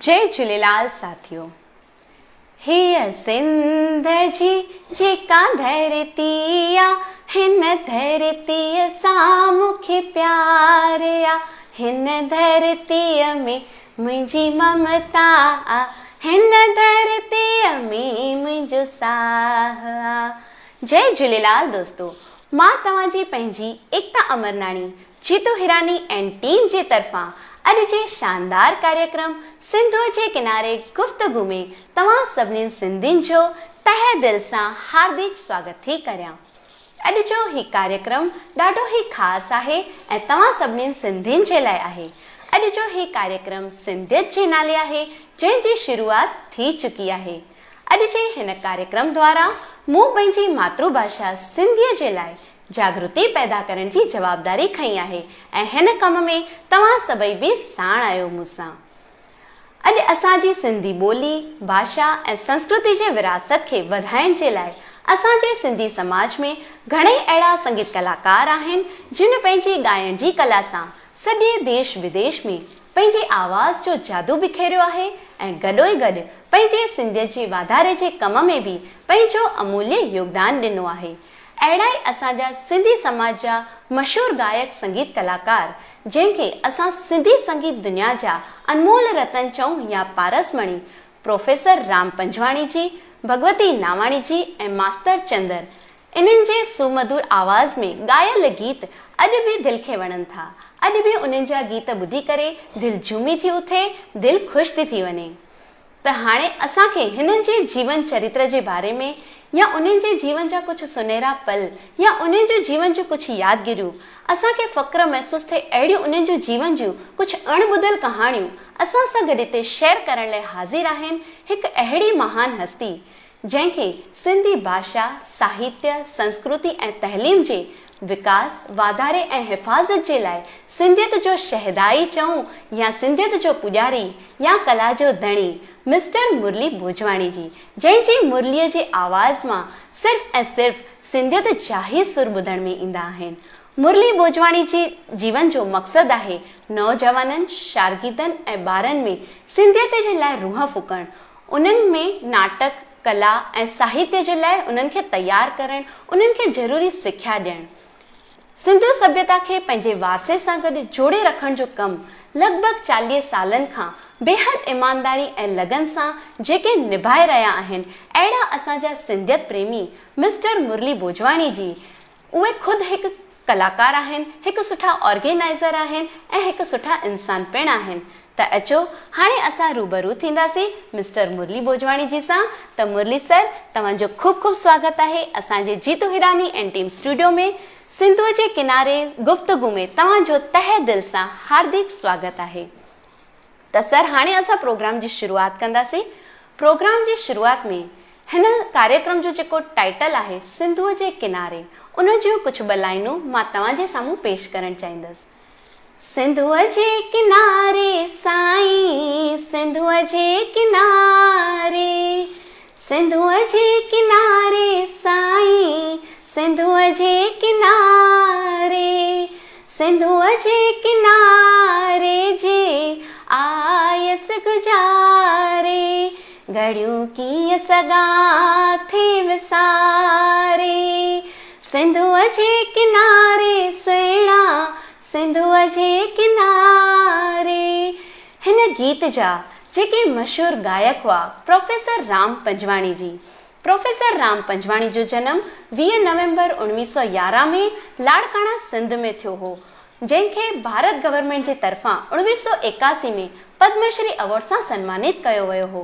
جئي جهوليلال ساٿيو هيء سنڌ جي جيڪا ڌرتي آ هن ڌرتيء سان مون کي پيار آ هن ڌرتيء ۾ منهنجي ممتا آ هن ڌرتيء ۾ منهنجو ساهه آ جئي جهوليلال دوستو مان توهان جي پنهنجي ايڪتا امرناڻي جيتو هيراني اينڊ ٽيم جي طرفان اڄ جي شاندار ڪاريڪرم سنڌوء جي ڪناري گفتگو ۾ توهان سڀنين سنڌين جو تهه دل سان هارديڪ سواگت ٿي ڪريان. اڄ جو هي ڪاريڪرم ڏاڍو ئي خاص آهي ۽ توهان سڀنين سنڌين جي لاء آهي. اڄ جو هي ڪاريڪرم سنڌيت جي نالي آهي جنهن جي شروعات ٿي چڪي آهي. اڄ جي هن ڪاريڪرم دوارا مون پنهنجي ماتر ڀاشا سنڌيء جي لاء جاڳرتي پيدا ڪرڻ جي جوابداري کنئي آهي ۽ هن ڪم ۾ توهان سڀئي به ساڻ آهيو مون سان. اڄ اسان جي سنڌي ٻولي، ڀاشا ۽ سنسڪرتي جي وراثت کي وڌائڻ جي لاء اسان جي سنڌي سماج ۾ گهڻئي اهڙا سنگيت ڪلاڪار آهن جن پنهنجي ڳائڻ جي ڪلا سان سڄي ديش وديش ۾ پنهنجي آواز جو جادو بکيريو آهي ۽ گڏوئي گڏ پنهنجي سنڌيت جي واڌاري جي ڪم ۾ به پنهنجو اموليه يوگدان ڏنو آهي. اهڙا ئي اسان جا سنڌي سماج جا مشهور گائڪ سنگيت ڪلاڪار جنهن کي اسان سنڌي سنگيت دنيا جا انمول رتن چئون يا پارس مڻي پروفيسر رام پنجواڻي جي، ڀڳوتي ناواڻي جي ۽ ماستر چندر انهن جي سومڌور آواز ۾ ڳايل گيت اڄ به دل کي وڻن ٿا. اڄ به انهن جا گيت ٻڌي ڪري دل جهومي ٿي اٿي، دل خوش ٿي ٿي وڃي. ته هاڻي اسان کي هنن جي جيون چريتر جي باري ۾ يا انهن جي جيون جا ڪجهه سنهرا پل يا انهن جو جيون جون ڪجهه يادگيريون اسان کي فخر محسوس ٿئي اهڙيون انهن جون جيون جون ڪجهه اڻ ٻڌل ڪهاڻيون اسان سان گڏ هتي شيئر ڪرڻ لاء حاضر آهن هڪ اهڙي مهان هستي جنهن کي سنڌي ڀاشا، ساهتيه، سنسڪرتي ۽ تعليم جي وڪاس، واڌاري ۽ حفاظت جي لاء سنڌيت جو شهدائي چئون يا سنڌيت جو پوڄاري يا ڪلا جو ڌڻي مسٽر مرلي ڀوڄواڻي جي جنهن جي مرليء جي آواز مان صرف ۽ صرف سنڌيت جا ئي سر ٻڌڻ ۾ ايندا آهن. مرلي ڀوڄواڻي جي جيون جو مقصد آهي نوجوانن، شارگيدن ۽ ٻارن ۾ سنڌيت جي لاء روح ڦوڪڻ، انهن ۾ ناٽڪ، ڪلا ۽ ساهتيه جي لاء انهن کي تيار ڪرڻ، انهن کي ضروري سکيا ڏيڻ. سنڌو سڀيتا کي پنهنجي وارثي سان گڏ جوڙي رکڻ جو ڪم لڳ ڀڳ 40 سالن کان بيحد ايمانداري ۽ لگن سان جيڪي نڀائي رهيا آهن، اهڙا اسان جا سنڌيت پريمي مسٽر مرلي ڀوڄواڻي جي اهي خود هڪ ڪلاڪار آهن، هڪ سٺا آرگينائيزر آهن ۽ هڪ سٺا انسان پڻ آهن ته اچو هاڻي اسان روبرو ٿينداسين مسٽر مرلي ڀوڄواڻي جي سان ته مرلي سر توهان جو خوب خوب سواگت آهي اسان جي جيتو هيراني اينڊ ٽيم اسٽوڊيو ۾ سنڌوء جي ڪناري گفتگو ۾ توهان جو تهه دل سان هارديڪ سواگت آهي ته سر هاڻي اسان پروگرام جي شروعات ڪنداسين. پروگرام جي شروعات ۾ هن ڪاريڪرم جو جيڪو ٽائيٽل آهي سنڌوء جي ڪناري ان جون ڪجهه ٻه لائينون مان توهان جي سامهون پيش ڪرڻ چاهيندس. سنڌوء جي ڪناري سائين سنڌوء جي ڪناري سنڌوء جي ڪناري سائين سنڌوء جي ڪناري سنڌوء جي ڪناري جي آيس گذاري گهڙيون ڪيئن سگهان ٿي وساري سنڌوء جي ڪناري سهڻا سنڌوء جي ڪناري هن گيت جا جيڪي مشهور گائڪ هئا پروفيسر رام پنجواڻي جي. پروفيسر رام پنجواڻي جو جنم 20 نومبر 1911 ۾ لاڙڪاڻا سنڌ ۾ ٿيو هو جنهن کي ڀارت گورنمينٽ جي طرفان 1981 ۾ پدمشري ايوارڊ سان سنمانت ڪيو ويو هو.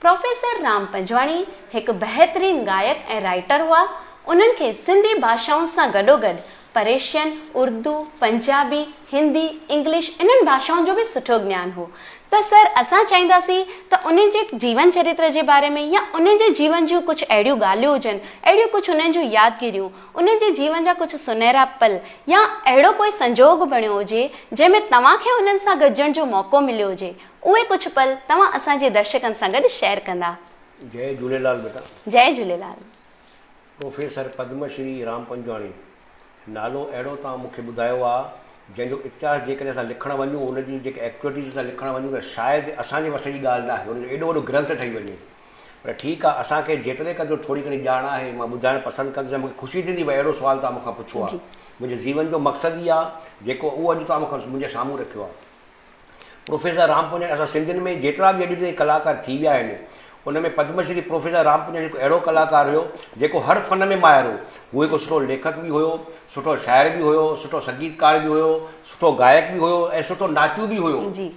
پروفيسر رام پنجواڻي هڪ بهترين گائڪ ۽ رائيٽر هئا. انهن کي سنڌي ڀاشائن سان گڏوگڏ پرشين، اردو، پنجابي، هندي، انگلش انهن ڀاشائن جو به سٺو گيان هو ته سر اسان چاهينداسين ته انهن جي جيون چريتر جي باري ۾ يا انهن جي جيون جون ڪجهه اهڙيون ڳالهيون هجن، اهڙيون ڪجهه انهن جون يادگيريون، انهن جي جيون جا ڪجهه سنهرا پل يا اهڙو ڪوئي سنجوڳ بڻيو هجي جنهن ۾ توهان کي انهن سان گڏجڻ جو موقعو مليو هجي اهي ڪجهه پل توهان اسان جي درشڪن سان گڏ شيئر ڪندا. جئي جهوليلال بيٽا. جئي جهوليلال. پروفيسر پدم شري رام پنجواڻي، نالو اهڙو توهان مون کي ٻڌايو آ، جنهن جو اتهاس جيڪڏهن اسان لکڻ وڃون ان جي جيڪي ايڪٽيوٽيز اسان لکڻ وڃون ته شايد اسان جي وس جي ڳالهه نه آهي ان جو ايڏو وڏو گرنٿ ٺهي وڃي پر ٺيڪ آهي اسان کي جيتري قدر ٿوري گهڻي ڄاڻ آهي مان ٻڌائڻ پسند ڪندس ۽ مون کي خوشي ٿيندي ڀئي اهڙو سوال توهان مون کان پڇيو آهي منهنجي جيون جو مقصد ئي آهي جيڪو اهو اڄ توهان مون کان منهنجي سامهون رکيو آهي. پروفيسر رام پوڄاڻي اسان سنڌين ۾ جيترا به اڄ تائين ڪلاڪار ٿي ويا آهن ان ۾ پدم شري پروفيسر رام پوڄاڻي هڪ اهڙو ڪلاڪار هيو جيڪو هر فن ۾ ماهر هو هو هڪ سٺو ليکڪ به هيو سٺو شاعر به هيو سٺو سنگيتڪار به هيو سٺو گائڪ به هيو ۽ سٺو ناچو به هيو جي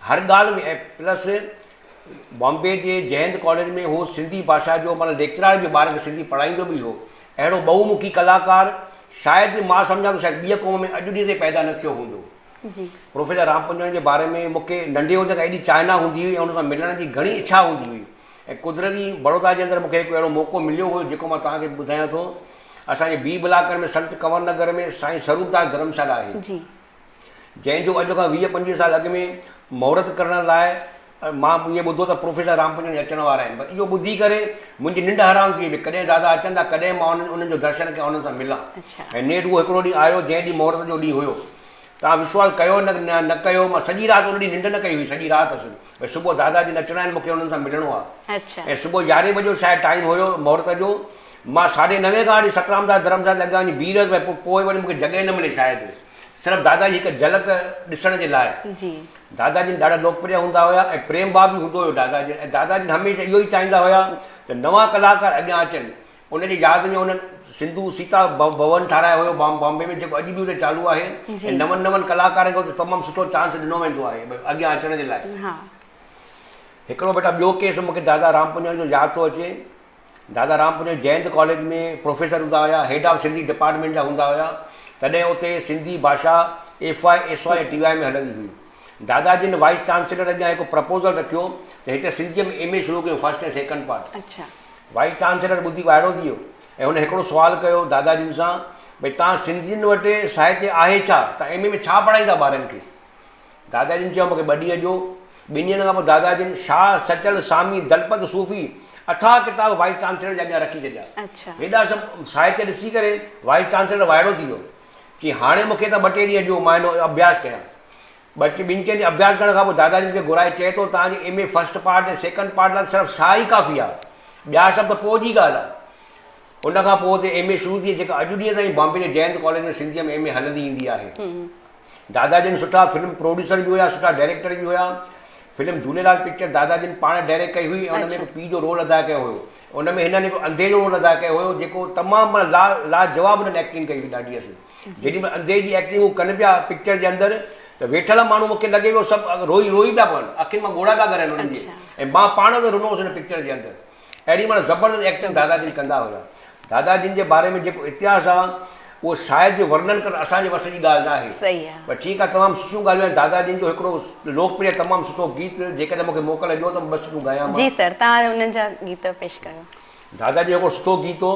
هر ڳالهه ۾ ۽ پلس بامبي جي جئه هند ڪاليج ۾ هو سنڌي ڀاشا جو معنيٰ ليڪچرار به ٻارن کي سنڌي پڙهائيندو به هو اهڙو بهومکي ڪلاڪار شايد مان سمجهان ٿو شايد ٻيء قوم ۾ اڄ ڏينهن تائين پيدا نه ٿيو هوندو. جي. پروفيسر رام پنجاڻي جي باري ۾ مون کي ننڍي هوندي کان ايڏي چاهنا هوندي هئي ۽ ان سان ملڻ جي گهڻي اڇا هوندي هئي ۽ قدرتي بڙودا جي اندر مون کي هڪ اهڙو موقعو مليو هيو جيڪو مان توهان کي به ٻڌايان ٿو. اسان جي بي بلاڪن ۾ سنت ڪنور نگر ۾ سائين سروپ داس ڌرمشالا آهي. جي. جنهن جو اڄ کان 20 25 سال اڳ ۾ مهورت ڪرڻ لاء مان ائين ٻڌو ته پروفيسر رام پنجاڻي اچڻ وارا آهن پر اهو ٻڌي ڪري منهنجي ننڊ حرام ٿي وئي ڀئي ڪڏهن دادا اچن ٿا ڪڏهن مان انهن جو درشن ڪيان انهن سان ملان ۽ نيٺ اهو هڪڙو ڏينهن آيو جنهن ڏينهن مهورت جو ڏينهن هيو توهان وشواس ڪيو نه نه ڪيو مان سڄي رات ان ڏينهن ننڊ نه ڪئي هئي سڄي رات اصل ڀئي صبح دادا جن اچڻا آهن مونکي انهن سان ملڻو آهي ۽ صبح يارهين بجي شايد ٽائيم هيو مهورت جو مان ساڍي نوين کان وٺي سترام داس ڌرمشالا جي اڳيان وڃي بيهي رهيس ڀئي پوء وري مونکي جڳهه نه ملي شايد صرف دادا جي هڪ جهلڪ ڏسڻ جي لاء. جي. دادا جن ڏاڍا لوڪپريه هوندا هيا ۽ پريم ڀاء به هوندو هيو دادا جن ۽ دادا جن هميشه اهو ئي چاهيندا هيا ته نوان ڪلاڪار اڳيان اچن ان جي ياد ۾ انهن سنڌو سيتا ڀون ٺارايو هيو بامبي ۾ جيڪو اڄ به اتي چالو آهي ۽ نون نون ڪلاڪارن کي اتي تمام سٺو چانس ڏنو ويندو آهي اڳيان اچڻ جي لاء. هڪڙو بيٽا ٻيو ڪيس مونکي دادا رام پڃاڻي جو ياد ٿو اچي. دادا رام پوڄاري جئه هند ڪاليج ۾ پروفيسر هوندا هيا، هيڊ آف سنڌي ڊپارٽمينٽ جا هوندا هيا، تڏهن اتي سنڌي ڀاشا F Y, S Y ۽ T Y ۾ هلندي هئي. دادا جن وائيس چانسيلر اڳيان هڪ پرپوزل رکيو ته هتي سنڌيء ۾ ايم اي شروع ڪيون first ۽ second part. Vice chancellor ٻڌي وائڙو ٿي ويو ۽ هن هڪڙو سوال ڪيو دادا جن سان ڀئي توهان سنڌين وٽ ساهتيه آهي ڇا؟ توهان ايم اي ۾ ڇا پڙهائيندا ٻارن کي؟ دادا جن چيو مون کي ٻه ڏينهن ڏيو. ٻن ڏينهن کان پوء دادا جن شاهه، سچل، سامي، دلپت صوفي اٿاهه ڪتاب وائيس چانسيلر جي اڳيان رکي ڇڏيا. هيڏا سڀ ساهتيه ڏسي ڪري وائيس چانسيلر وائڙو ٿي ويو. چي هاڻي مون کي توهان ٻه ٽي ڏينهن ڏيو مان هن جو اڀياس ڪيان. ٻه ٻن چئن ڏينهن اڀياس ڪرڻ کان پوء دادا جن کي گهرائي چئي ٿو توهان جي M A first part ۽ second part لاء صرف شاهه ئي ڪافي آهي. ٻيا سڀ ته پوء جي ڳالهه آهي. ان کان پوء اتي ايم اي شروع ٿي جيڪا اڄ ڏينهن تائين بامبي جي جئه هند ڪاليج ۾ سنڌيء ۾ ايم اي هلندي ايندي آهي. دادا جن سٺا فلم پروڊيوسر به هيا سٺا ڊائريڪٽر به هيا فلم جهوليلال پڪچر دادا جن پاڻ ڊائريڪٽ ڪئي هئي ۽ ان ۾ پيء جو رول ادا ڪيو هيو ان ۾ هنن هڪ انڌي جو رول ادا ڪيو هيو جيڪو تمام معنيٰ لا لاجواب هنن ايڪٽنگ ڪئي هئي ڏاڍي اصل جيڏي مهل انڌي جي ايڪٽنگ هو ڪن پيا پڪچر جي اندر ته ويٺل ماڻهو مونکي لڳي پيو سڀ روئي روئي پيا پون اکين مان ڳوڙها پيا ڳرن انهن جي ۽ مان پاڻ به رنو هوس ان پڪچر جي اندر اهڙي معنيٰ زبردست ايڪٽنگ دادا جن ڪندا هيا. دادا جن جي باري ۾ جيڪو اتهاس آ اهو شايد جو ورنن ڪرڻ اسان جي وس جي ڳالهه نه آهي. صحيح آ. پر ٺيڪ آ تمام سٺيون ڳالهيون آهن دادا جن جو هڪڙو لوڪ پريه تمام سٺو گيت جيڪڏهن مونکي موڪل ڏيو ته ٻه سٽون ڳايان مان. جي سر توهان انهن جا گيت پيش ڪيو. دادا جي هڪڙو سٺو گيت هو.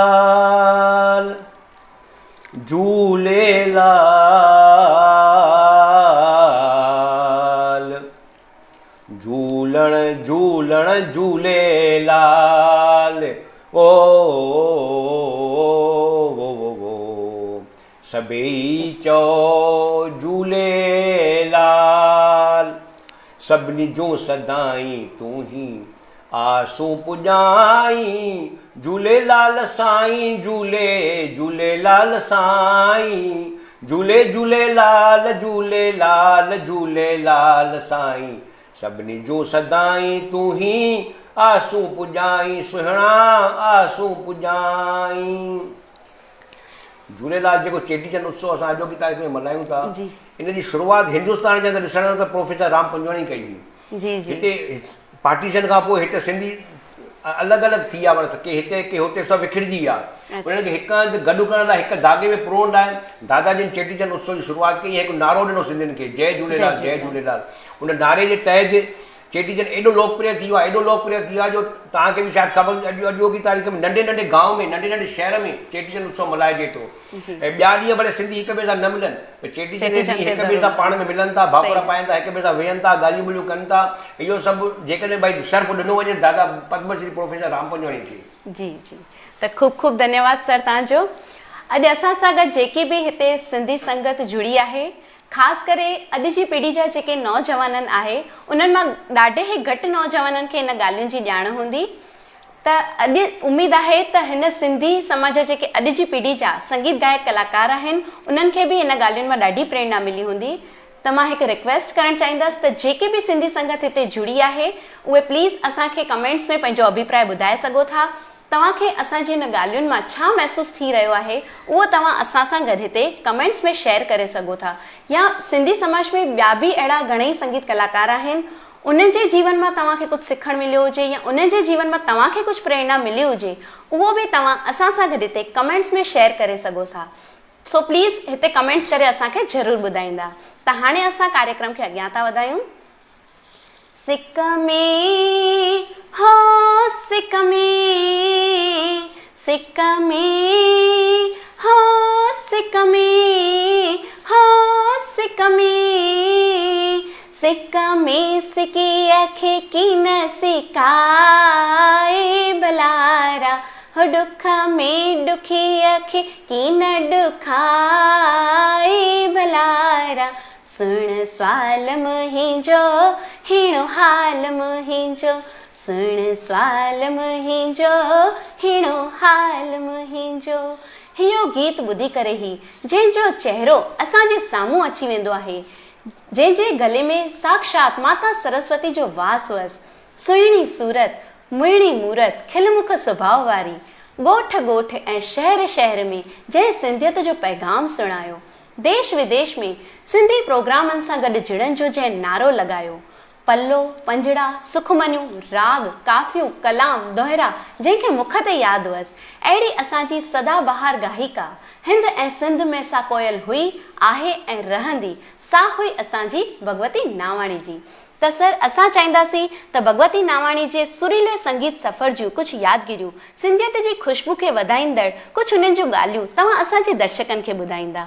جهوليلال. جهوليلال جهولڻ جهولڻ جهوليلال او سڀيئي چئو جهوليلال سڀني جون سدائين تون ئي آسون پڄائين جهوليلال سائين جهولي جهوليلال سائين جهولي جهوليلال جهوليلال جهوليلال سائين سڀني جون سدائين تون ئي آسون پڄائين سهڻا آسون پڄائين. جهوليلال جيڪو چيٽي چنڊ اتسو اسان اڄوڪي تاريخ ۾ ملهايون ٿا ان جي شروعات هندستان جي اندر ڏسڻ وڃون ته پروفيسر رام پنجواڻي ڪئي هئي. جي جي. هتي پارٽيشن کان پوء هتي سنڌي الڳ الڳ ٿي ويا معنيٰ ڪي هتي ڪي هتي سڀ وکڙجي ويا انهن کي هڪ هنڌ گڏ ڪرڻ لاء هڪ ڌاڳي ۾ پروئڻ لاء دادا جن چيٽي چنڊ اتسو جي شروعات ڪئي ۽ هڪ نعرو ڏنو سنڌين کي جئي جهوليلال جئي جهوليلال ان نعري جي تحت چيٽي چنڊ ايڏو لوڪپريه ٿي ويو آهي، ايڏو لوڪپريه ٿي ويو آهي جو توهان کي به شايد خبر هوندي اڄ اڄوڪي تاريخ ۾ ننڍي ننڍي گانو ۾ ننڍي ننڍي شهر ۾ چيٽي چنڊ اتسو ملهائجي ٿو ۽ ٻيا ڏينهن ڀلي سنڌي هڪ ٻئي سان نه ملن پر چيٽي چنڊ جي ڏينهن هڪ ٻئي سان پاڻ ۾ ملن ٿا، ڀاڪر پائين ٿا، هڪ ٻئي سان ويهن ٿا، ڳالهيون ٻولهيون ڪن ٿا. اهو سڀ جيڪڏهن ڀائي صرف ڏنو وڃي ته دادا پدمشري پروفيسر رام پنجواڻي کي. جي جي ته خوب خوب ڌنيواد سر توهان جو اڄ اسان سان گڏ جيڪي به هتي سنڌي سنگت جڙي آهي خاص ڪري اڄ جي پيڙهي جا جيڪي نوجوانن آهي انهن مان ڏاڍي ئي گهٽ نوجوانن کي ان ڳالهين جي ڄاڻ هوندي ته اڄ اميد آهي ته هن سنڌي سماج جا جيڪي اڄ جي پيڙهي جا سنگيت گائڪ ڪلاڪار آهن انهن کي به ان ڳالهين مان ڏاڍي پريرنا ملي هوندي ته مان هڪ رڪويسٽ ڪرڻ چاهيندس ته جيڪي به سنڌي سنگت هتي جڙي آهي اهي پليز اسان کي ڪمينٽس ۾ پنهنجو اڀيپراء ٻڌائي سگهو ٿا توهان کي اسان جي هن ڳالهين مان ڇا محسوس ٿي رهيو آهي اهو توهان اسان سان گڏ هتي ڪمينٽس ۾ شيئر ڪري سگهو ٿا يا سنڌي سماج ۾ ٻيا به اهڙا گهڻئي سنگيت ڪلاڪار آهن انهن جي جيون مان توهان کي ڪجهه سکڻ مليو هجي يا انهن جي جيون مان توهان کي ڪجهه پريرنا ملي هجي اهو به توهان اسان سان گڏ هتي ڪمينٽس ۾ شيئر ڪري سگهو ٿا سو پليز هتي ڪمينٽس ڪري اسان کي ضرور ٻڌائيندا ته هاڻي اسان ڪاريڪرم کي اڳيان ٿا وڌايون. سڪ ۾ هو سڪ ۾ سڪ ۾ هو سڪ ۾ هو سڪ ۾ سڪ ۾ سڪيء کي ڪين سڪائي ڀلارا هو ڏک ۾ ڏکيء کي ڪين ڏکائي ڀلارا سڻ سوال منهنجو هيڻو حال منهنجو سڻ سوال منهنجو هيڻو حال منهنجو اهو گيت ٻڌي ڪري ئي جنهن جو چهرو اسان جي سامهون اچي ويندو آهي جنهن جي گلي ۾ ساڪشات ماتا سرسوتي جو واس هئس. سهڻي صورت، مهڻي مورت، کل مک سڀاء واري، ڳوٺ ڳوٺ ۽ شهر شهر ۾ جنهن سنڌيت جو پيغام سڻايو، ديش وديش ۾ سنڌي پروگرامن سان گڏ جڙڻ جو جنهن نعرو لڳايو، پلو، پنجڙا، سکمنيون، راڳ، ڪافيون، ڪلام، دوهرا جنهن کي مک تي ياد هئس، اهڙي اسان جي سدا بهار گاهيڪا، هند ۽ سنڌ ۾ سا ڪوئل هئي، آهي ۽ رهندي، سا هئي اسان جي ڀڳوتي ناواڻي جي. ته سر اسان چاهينداسين ته ڀڳوتي ناواڻي جي سريلي سنگيت سفر جون ڪجهه يادگيريون، سنڌيت جي خوشبو کي وڌائيندڙ ڪجهه انهن جون ڳالهيون توهان اسان جي درشڪن کي ٻڌائيندا.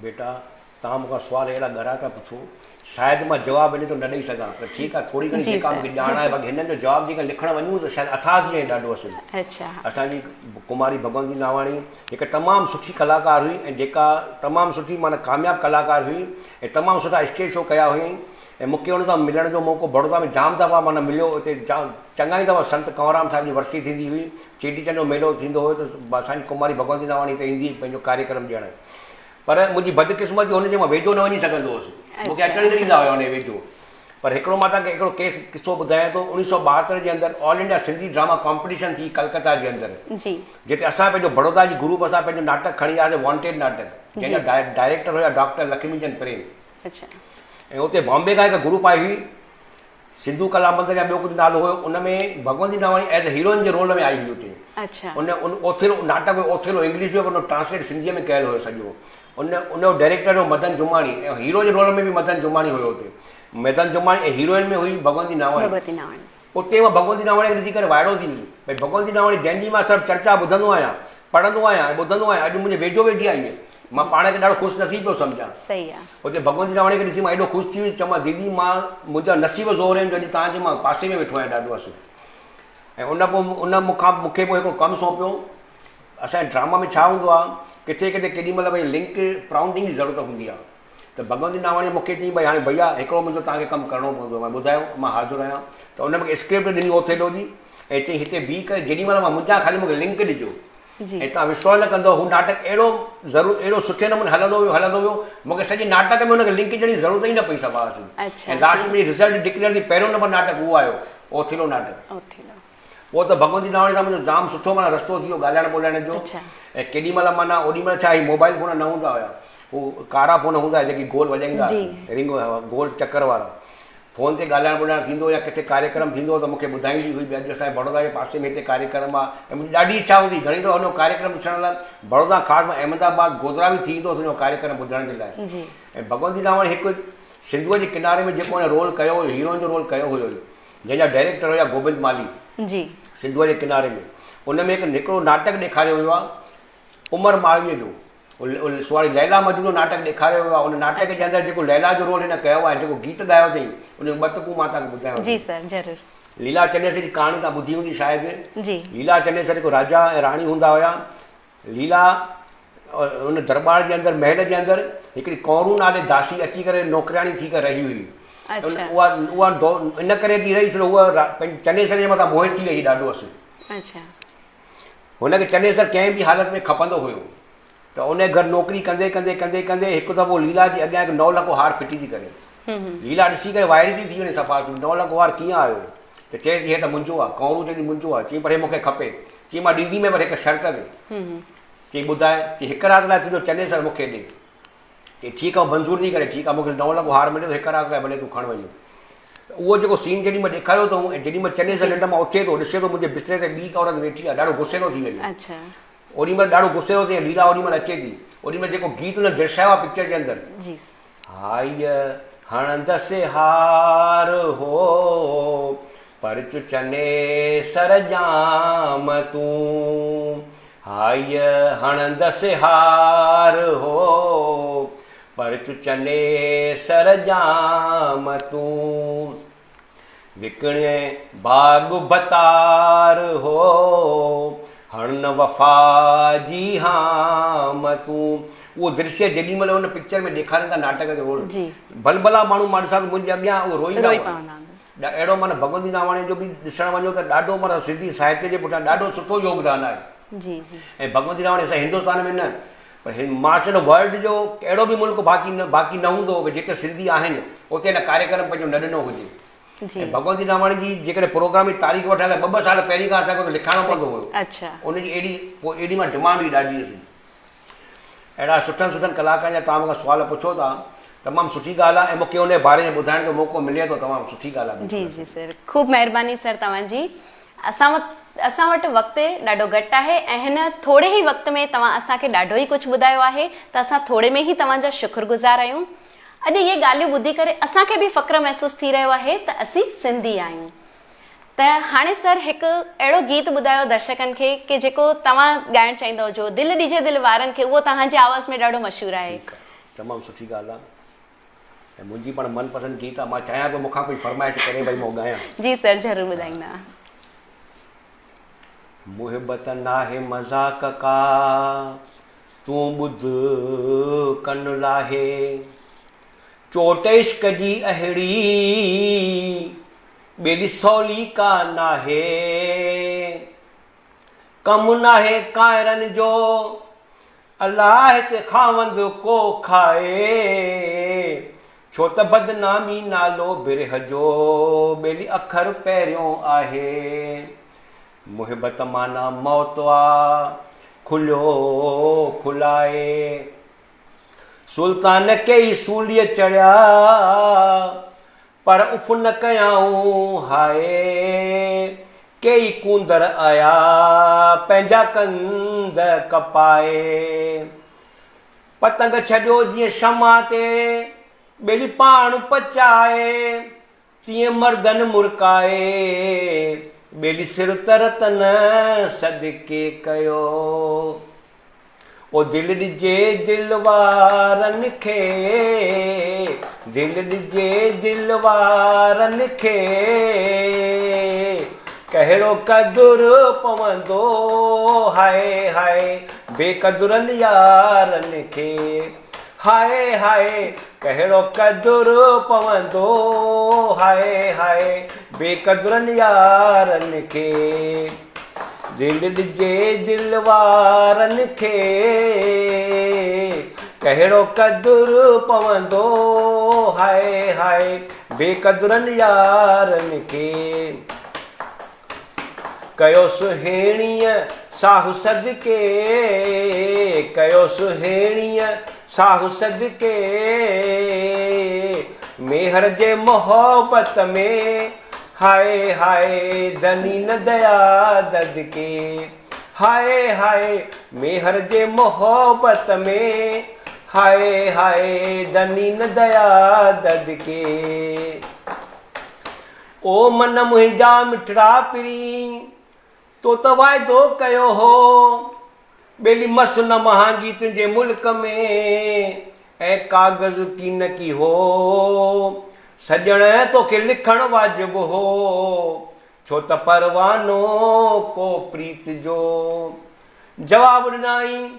بيٽا توهان مون کان سوال اهڙا ڳرا ٿا پڇو شايد مان جواب ان جو نه ڏئي سگهان پر ٺيڪ آهي ٿوري گهڻي جيڪا مون کي ڄاڻ آهي باقي هنن جو جواب جيڪڏهن لکڻ وڃون ته شايد اٿاهه ٿي وڃي ڏاڍو اصل اسان جي ڪماري ڀڳونتي ناواڻي هڪ تمام سٺي ڪلاڪار هئي ۽ جيڪا تمام سٺي معنيٰ ڪامياب ڪلاڪار هئي ۽ تمام سٺا اسٽيج شو ڪيا هئائين ۽ مون کي ان سان ملڻ جو موقعو بڙودا ۾ جام دفعا معنيٰ مليو اتي چڱا ئي دفعا سنت ڪنوررام صاحب جي ورسي ٿيندي هئي چيٽي چنڊ جو ميلو ٿيندو هيو ته اسان جي ڪماري ڀڳونتي ناواڻي هتي ايندي هئي پنهنجو ڪاريڪرم ڏيڻ پر منهنجي بدقسمتي هن جي مان ويجهو نه وڃي سگهندو هوس. مون کي اچڻ ئي نه ڏيندا هيا ان جي ويجهو. پر هڪڙو مان توهان کي هڪڙو ڪيس قصو ٻڌايان ٿو اوڻيهه سؤ 72 جي اندر آل انڊيا سنڌي ڊراما ڪامپٽيشن ٿي ڪلڪتا جي اندر جتي اسان پنهنجو بڙودا جي گروپ اسان پنهنجو ناٽڪ کڻي وياسي وانٽيڊ ناٽڪ جنهن جا ڊائريڪٽر هيا ڊاڪٽر لکمي چند پريم ۽ اتي بامبي کان هڪ گروپ آئي هئي سنڌو ڪلا مندر يا ٻيو ڪجهه نالو هيو ان ۾ ڀڳونتي ناواڻي ايز هيروئن جي رول ۾ آئي هئي اتي ان ان اوٿيلو ناٽڪ هيو اوٿيلو انگلش هيو پر ان ٽرانسليٽ سنڌيء ۾ ڪيل هيو سڄو ان ان جو ڊائريڪٽر هيو مدن جماڻي ۽ هيرو جي رول ۾ به مدن جماڻي هيو اتي مدن جماڻي ۽ هيروئن ۾ هئي ڀڳونتي ناواڻي ڀڳونتي ناواڻي اتي مان ڀڳونتي ناواڻي کي ڏسي ڪري وائڙو ٿي ويس ڀئي ڀڳونتي ناواڻي جنهن جي مان سڀ چرچا ٻڌندو آهيان پڙهندو آهيان ۽ ٻڌندو آهيان اڄ منهنجي ويجهو ويٺي آهي مان پاڻ کي ڏاڍو خوش نصيب پيو سمجهان. صحيح آ. اتي ڀڳونتي ناواڻي کي ڏسي مان ايڏو خوش ٿي ويس چيم ديدي مان منهنجا نصيب زور آهن جو اڄ توهان جي مان پاسي ۾ ويٺو آهيان ڏاڍو اسين ۽ ان پوء ان مون کان مون کي پوء هڪڙو ڪم سونپيو اسان جي ڊراما ۾ ڇا هوندو آهي ڪٿي ڪٿي ڪيڏي مهل ڀئي لنڪ پرائونڊنگ جي ضرورت هوندي آهي ته ڀڳونتي ناواڻي مون کي چيائين ڀئي هاڻي ڀئيا هڪڙو منهنجو توهان کي ڪم ڪرڻو پوندو مان ٻڌايو مان حاضر آهيان ته ان مون کي اسڪرپٽ ڏني اوٿيلو جي ۽ چيائين هتي بيهي ڪري جيڏي مهل مان منجهان خالي مون کي لنڪ ڏجو ۽ توهان وشواس نه ڪندؤ هو ناٽڪ اهڙو ضرور اهڙو سٺي نموني هلندو ويو هلندو ويو مون کي سڄي ناٽڪ ۾ هن کي لنڪ ڏيڻ جي ضرورت ئي نه پئي سڀا اسين ۽ لاسٽ ۾ رزلٽ ڊڪليئر ٿي پهريون نمبر ناٽڪ اهو آيو اوٿيلو ناٽڪ پوء ته ڀڳونتي ناواڻي سان منهنجو جام سٺو معنيٰ رستو ٿي ويو ڳالهائڻ ٻولهائڻ جو ۽ ڪيڏي مهل معنيٰ اوڏي مهل ڇا هي موبائل فون نه هوندا هيا هو ڪارا فون هوندا هيا جيڪي گول وڄائيندا هئاسين رنگ گول چڪر وارا فون تي ڳالهائڻ ٻولهائڻ ٿيندو هو يا ڪٿي ڪاريڪرم ٿيندو هو ته مون کي ٻڌائيندي هئي ڀئي اڄ اسان جي بڙودا جي پاسي ۾ هتي ڪاريڪرم آهي ۽ منهنجي ڏاڍي اڇا هوندي هئي گهڻي دفعا هن جو ڪاريڪرم ڏسڻ لاء بڙودا خاص مان احمد آباد گوڌرا به ٿي ايندو هوس هن جو ڪاريڪرم ٻڌڻ جي لاء ۽ ڀڳونتي ناواڻي هڪ سنڌوء جي ڪناري ۾ جيڪو هن رول ڪيو هيو هيروئن جو رول ڪيو هيو. جنهن جا ڊائريڪٽر هيا گوبند مالهي. جي. سنڌوء جي ڪناري ۾ ان ۾ هڪ هڪڙو ناٽڪ ڏيکاريو ويو آهي عمر مارويء جو سواري ليلا مجنون جو ناٽڪ ڏيکاريو ويو آهي ان ناٽڪ جي اندر جيڪو ليلا جو رول هن ڪيو آهي جيڪو گيت ڳايو اٿئي ان جون ٻه تڪون مان توهان کي ٻڌايان جي سر ضرور. ليلا چنيسر جي ڪهاڻي توهان ٻڌي هوندي شايد. جي. ليلا چنيسر هڪ راجا ۽ راڻي هوندا هيا. ليلا ان درٻار جي اندر محل جي اندر هڪڙي ڪونرو نالي داسي اچي ڪري نوڪرياڻي ٿي ڪري رهي هئي. اڇا. اها اها ان ڪري اچي رهي ڇو جو هوء پنهنجي چنيسر جي مٿان موهت ٿي وئي هئي ڏاڍو اصل. اڇا. هن کي چنيسر ڪنهن به حالت ۾ کپندو هيو ته ان جي گهر نوڪري ڪندي ڪندي ڪندي ڪندي هڪ دفعو ليلا جي اڳيان هڪ نو لکو هار ڦٽي ٿي ڪري. ليلا ڏسي ڪري وائڙي ٿي ٿي وڃي صفا نو لکو هار ڪيئن آيو؟ ته چئي ٿي هي ته منهنجو آ. ڪنورو چئي ٿي منهنجو آ. چئي پر هي مون کي کپي. چئي مان ڏينديمين پر هڪ شرط تي. چئي ٻڌاء. چئي هڪ رات لاء تنهنجو چنيسر مون کي ڏي. چي ٺيڪ آ منظور ٿي ڪري ٺيڪ آ مون کي نو لک هار ملي ٿو هڪ رات لاء ڀلي تون کڻ وڃ ته اهو جيڪو سين جيڏي مهل ڏيکاريو اٿئون ۽ جيڏي مهل چنيسر ننڊ مان اٿي ٿو ڏسي ٿو منهنجي بستري تي ٻي عورت ويٺي آ ڏاڍو غصي ٿو ٿي وڃي اڇا اوڏي مهل ڏاڍو غصي ٿو ٿئي ليلا اوڏي مهل اچي ٿي اوڏي مهل جيڪو گيت هن درشايو آ پڪچر جي اندر جي هائيء هڻندس هار هو پرچ چنيسر ڄام تون هائيء هڻندس هار هو، پرچ چنيسر ڄام تون. وڪڻين باغ ڀتار هو، هڻ نه وفا جي هام تون. اهو درشيه جيڏي مهل ان پڪچر ۾ ڏيکارين ٿا ناٽڪ جو رول، ڀلڀلا ماڻهو مان ڏسان ٿو منهنجي اڳيان اهو روئيندا هئا. اهڙو معنيٰ ڀڳونتي ناواڻي جو به ڏسڻ وڃو ته ڏاڍو معنيٰ سنڌي ساهتيه جي پٺيان ڏاڍو سٺو يوگدان آهي. جي جي. ۽ ڀڳونتي ناواڻي اسان هندستان ۾ نه پر مان چوندو ورلڊ جو اهڙو به ملڪ باقي نه باقي نه هوندو ڪي جتي سنڌي آهن اتي هن ڪاريڪرم پنهنجو نه ڏنو هجي. جي. ۽ ڀڳونتي ناواڻي جي جيڪڏهن پروگرام جي تاريخ وٺڻ لاء ٻه ٻه سال پهرين کان اسان کي لکائڻو پوندو هيو. اڇا. ان جي ايڏي پوء ايڏي مان ڊمانڊ هئي ڏاڍي اسين. اهڙا سٺن سٺن ڪلاڪارن جا توهان مون کان سوال پڇو ٿا تمام سٺي ڳالهه آهي ۽ مون کي ان جي باري ۾ ٻڌائڻ جو موقعو ملي ٿو تمام سٺي ڳالهه آهي جي جي سر خوب مهرباني سر توهان جي اسان اسان وٽ وقت ڏاڍو گهٽ آهي ۽ هن ٿوري ئي وقت ۾ توهان اسان کي ڏاڍو ئي ڪجهه ٻڌايو آهي ته اسان ٿوري ۾ ئي توهان جا شڪر گذار آهيون اڄ اهي ڳالهيون ٻڌي ڪري اسان کي به فخر محسوس ٿي رهيو آهي ته اسين سنڌي آهيون ته هاڻي سر هڪ اهڙو گيت ٻڌايو درشڪن کي ڪي جيڪو توهان ڳائڻ چاهيندا هجو دل ڏجي دل وارن کي اهو توهان جي آواز ۾ ڏاڍو مشهور آهي. ٺيڪ آهي تمام سٺي ڳالهه آهي ۽ منهنجي پڻ من پسند گيت آهي مان چاهيان پيو مون کان ڪوئي فرمائش ڪري ڀئي مان ڳايان. جي سر ضرور ٻڌائيندا. محبت ناهي مذاق ڪا تون ٻڌ ڪن لاهي چوٽ عشق جي اهڙي ٻيلي سولي ڪا ناهي. ڪم ناهي ڪانئرن جو، الله هتي خاوند ڪو کائي. ڇو ته بدنامي نالو برهه جو، ٻيلي اکر پهريون آهي. محبت معنيٰ موت آ، کليو کلائي. سلطان ڪيئي سوليء چڙهيا. پر اف نه ڪيائون هاء، ڪيئي ڪونڌر آيا پنهنجا ڪنڌ ڪپائي. پتنگ ڇڏيو جيئن شمع تي، ٻيلي پاڻ پچائي، تيئن مردن مرڪائي، ٻيلي سر ته رتن صدقي ڪيو. او دل ڏجي دل وارن کي، دل ڏجي دل وارن کي، ڪهڙو قدر پوندو هاء هاء بي قدرن يارن کي، هاء هاء ڪهڙو قدر پوندو هاء هاء بي قدرن يارن کي. دل ڏجي دل وارن کي، ڪهڙو قدر پوندو هاء هاء بي قدرن يارن کي. ڪيو سهڻيء ساهه صدقي، ڪيو سهڻيء ساهه صدقي، ميهر جي محبت ۾. هاء هاء ڌني نه ديا ددڪي هاء هاء ميهر جي محبت ۾ هاء هاء ڌني نه ديا ددڪي. او من منهنجا مٺڙا پرين، تو ته واعدو ڪيو هو، ٻيلي مس نه مهانگي تنهنجي ملڪ ۾، ۽ ڪاغذ ڪينڪي هو، سڄڻ توکي لکڻ واجب هو، ڇو ته پروانو ڪو پريت جو. جواب ڏنائين،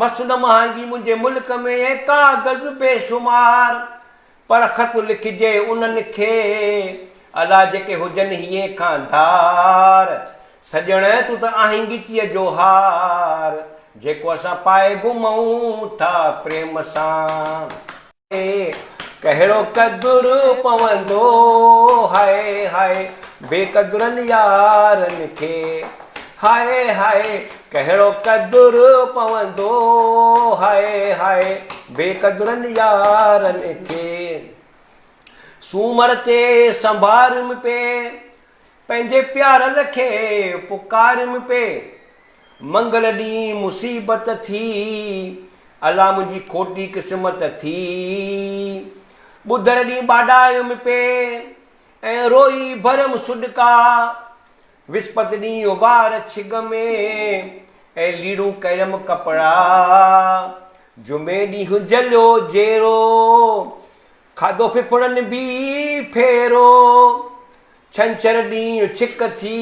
مس نه مهانگي منهنجي ملڪ ۾، ۽ ڪاغذ بيشمار، پر خط لکجي انهن کي، الا جيڪي هجن هينئين کان ڌار. سڄڻ تون ته آهين ڳچيء جو هار، جيڪو اسان پائي گهمون ٿا پريم سان. ڪهڙو قدر پوندو هاء هاء بي قدرن يارن کي. هاء هاء ڪهڙو قدر پوندو هاء هاء بي قدرن يارن کي. سومر تي سنڀاريم پي پنهنجي پيارل کي پڪاريم پي منگل ڏينهن مصيبت ٿي الا منهنجي کوٽي قسمت ٿي ٻڌر ڏينهن ٻاڏايم پي ۽ روئي ڀريم سڏڪا وسپت ڏينهن وار ڇڳ ۾، ۽ ليڙون ڪيم ڪپڙا. جمعي ڏينهن جليو جيرو، کاڌو ڦڦڙن به ڦيرو. ڇنڇر ڏينهن ڇڪ ٿي،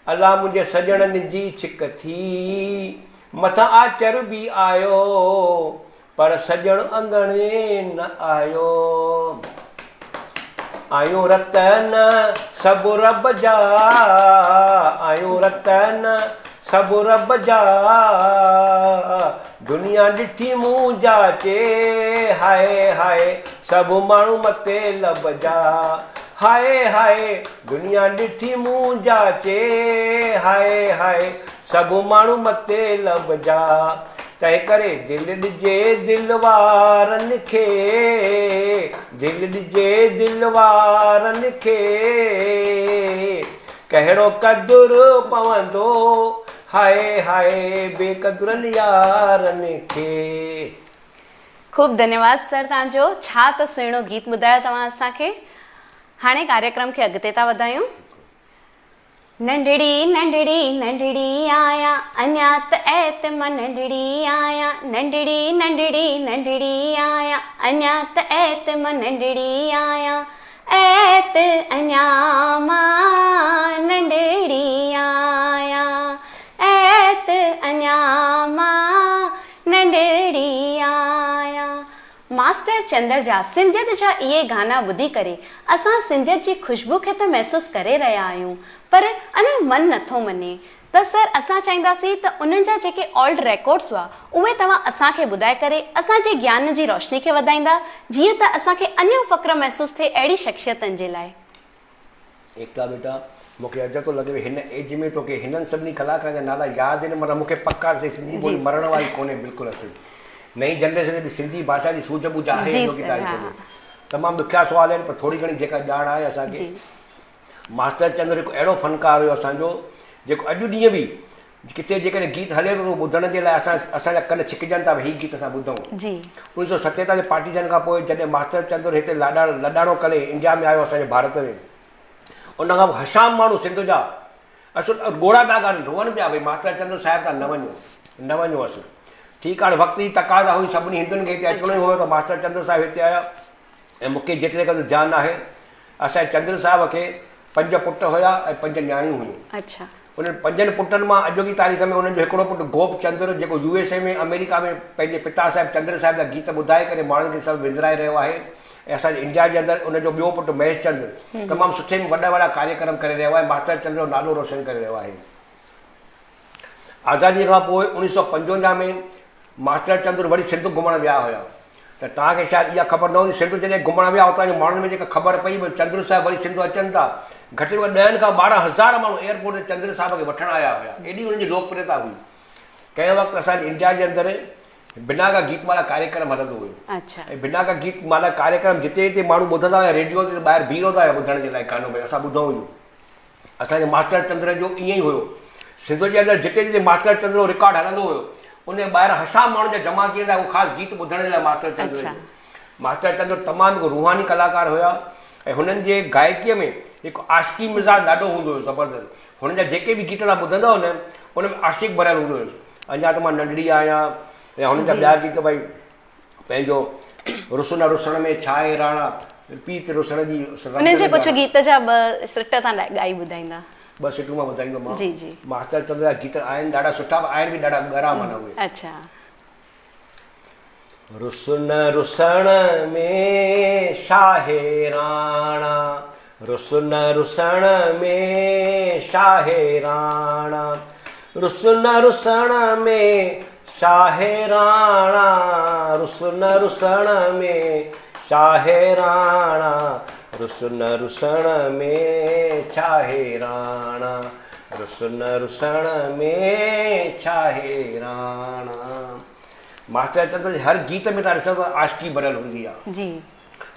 الا منهنجي سڄڻن جي ڇڪ ٿي. مٿان آچر به آيو، پر سڄڻ اڱڻ نه آيو. آيون رتن سڀ رب جا، آيون رتن سڀ رب جا، دنيا ڏٺي مون جاچي، هاء هاء سڀ ماڻهو متي لب جا، هاء هاء دنيا ڏٺي مون جاچي، هاء هاء سڀ ماڻهو متي لب جا. تنهنڪري دل ڏجي دل وارن کي، دل ڏجي دل وارن کي، ڪهڙو قدر پوندو هاء هاء بي قدرن يارن کي. خوب ڌنيواد سر توهان جو ڇا ته سهڻو گيت ٻڌايو توهان اسان کي هاڻي ڪاريڪرم کي اڳتي ٿا وڌايون. ننڍڙي ننڍڙي ننڍڙي آهيان اڃا ته ايت مان ننڍڙي آهيان ننڍڙي ننڍڙي ننڍڙي آهيان اڃا ته ايت مان ننڍڙي آهيان ايت اڃا مان ننڍڙي آهيان ايت اڃا مان ننڍڙي آهيان ماسٽر چندر جا سنڌيت جا اهي گانا ٻڌي ڪري اسان سنڌيت جي خوشبو کي ته محسوس ڪري رهيا آهيون پر اڃا من نٿو مڃي ته سر اسان چاهينداسين ته انهن جا جيڪي اولڊ ريڪارڊس هئا اهي توهان اسان کي ٻڌائي ڪري اسان جي گيان جي روشني کي وڌائيندا جيئن ته اسان کي اڃا فخر محسوس ٿئي اهڙي شخصيتن جي لاء. ايڪتا بيٽا مون کي عجب ٿو لڳي هن ايج ۾ توکي هنن سڀني ڪلاڪارن جا نالا ياد آهن مطلب مون کي پڪ آهي سنڌي ٻولي مرڻ واري ڪونهي بلڪل اصل نئين جنريشن ۾ به سنڌي ڀاشا جي سوجهه ٻوجهه آهي اڄوڪي تاريخ ۾ تمام ڏکيا سوال آهن پر ٿوري گهڻي جيڪا ڄاڻ آهي اسان کي ماسٽر چندر هڪ اهڙو فنڪار هيو اسان جو جيڪو اڄ ڏينهن به ڪٿي جيڪڏهن گيت هلي ٿو ته ٻڌڻ جي لاء اسان اسان جا ڪن ڇڪجن ٿا هي گيت اسان ٻڌون. 1947 جي پارٽيشن کان پوء جڏهن ماسٽر چندر هتي لاڏاڻو لڏاڻو ڪري انڊيا ۾ آيو اسان جي ڀارت ۾ ان کان پوء هشام ماڻهو سنڌ جا اصل ڳوڙها پيا ڳاڙن روئن پيا ڀئي ماسٽر چندر صاحب تان نه وڃو نه وڃو اصل ٺيڪ آهي وقت جي تقاضا هئي سڀني هندن کي هتي اچڻو ئي هيو ته ماسٽر چندر صاحب هتي آيا ۽ مون کي جيتري قدر ڌيان آهي اسان جي چندر صاحب کي پنج پٽ هيا ۽ پنج نياڻيون هيون. اڇا. انهن پنجن پٽن مان اڄوڪي تاريخ ۾ انهن جو هڪڙو پٽ گوپ چندر جيڪو يو ايس اي ۾ آمريڪا ۾ پنهنجي پتا صاحب چندر صاحب جا گيت ٻڌائي ڪري ماڻهن کي سڀ وندرائي رهيو آهي ۽ اسان جي انڊيا جي اندر ان جو ٻيو پٽ مهيش چندر تمام سٺي ۾ وڏا وڏا ڪاريڪرم ڪري رهيو آهي ماسٽر چندر جو نالو روشن ڪري رهيو آهي. آزاديء کان پوء 1955 ۾ ماسٽر چندر وري سنڌ گهمڻ ويا هيا ته توهان کي شايد اها خبر نه هوندي سنڌ جڏهن گهمڻ ويا اتان جي ماڻهن ۾ جيڪا خبر پئي ڀئي چندر صاحب وري سنڌ اچن ٿا گهٽ ۾ گهٽ ڏهن کان 12 هزار ماڻهو ايئرپورٽ تي چندر صاحب کي وٺڻ آيا هيا ايڏي انهن جي لوڪپريتا هئي ڪنهن وقت اسان جي انڊيا جي اندر بنا ڪا گيت مالا ڪاريڪرم هلندو هيو ۽ بنا ڪا گيت مالا ڪاريڪرم جتي جتي ماڻهو ٻڌندا هيا ريڊيو تي ٻاهر بيهي رهندا هيا ٻڌڻ جي لاء گانو ڀئي اسان ٻڌون اهو اسان جي ماسٽر چندر جو ائين ئي هيو. سنڌ جي اندر جتي جتي ماسٽر چندر جو رڪارڊ هلندو هيو، ان جي ٻاهران هشام ماڻهن جا جمع ٿي ويندا هئا اهو خاص گيت ٻڌڻ جي لاء ماسٽر چندر جو. ماسٽر چندر تمام هڪ روحاني ڪلاڪار هيا. ۽ هنن جي گائڪيء ۾ هڪ عاشقي مزاج ڏاڍو هوندو هيو زبردست. هنن جا جيڪي به گيت توهان ٻڌندؤ نه ان ۾ عاشق ڀريل هوندو هيس. اڃا ته مان ننڍڙي آهيان يا هنن جا ٻيا گيت ڀئي پنهنجو رس نه رسڻ ۾ ڇا آهي راڻا پيت رسڻ جي رنگ انهن جي ڪجهه گيت جا ٻه سٽ تان ڳائي ٻڌائيندا. ٻه سٽون مان ٻڌائيندومانو. جي جي. ماستر چندر جا گيت آهن ڏاڍا سٺا پر آهن به ڏاڍا ڳرا معنيٰ اهي. اڇا. رس نه رسڻ ۾ ڇاهي راڻا رس نه رسڻ ۾ ڇاهي راڻا رس نه رسڻ ۾ ڇاهي راڻا رس نه رسڻ ۾ ڇاهي راڻا رس نه رسڻ ۾ ڇاهي راڻا رس نه رسڻ ۾ ڇاهي راڻا. ماستر چندر جي هر گيت ۾ تان ڏسو ته عاشقي ڀريل هوندي آ. جي.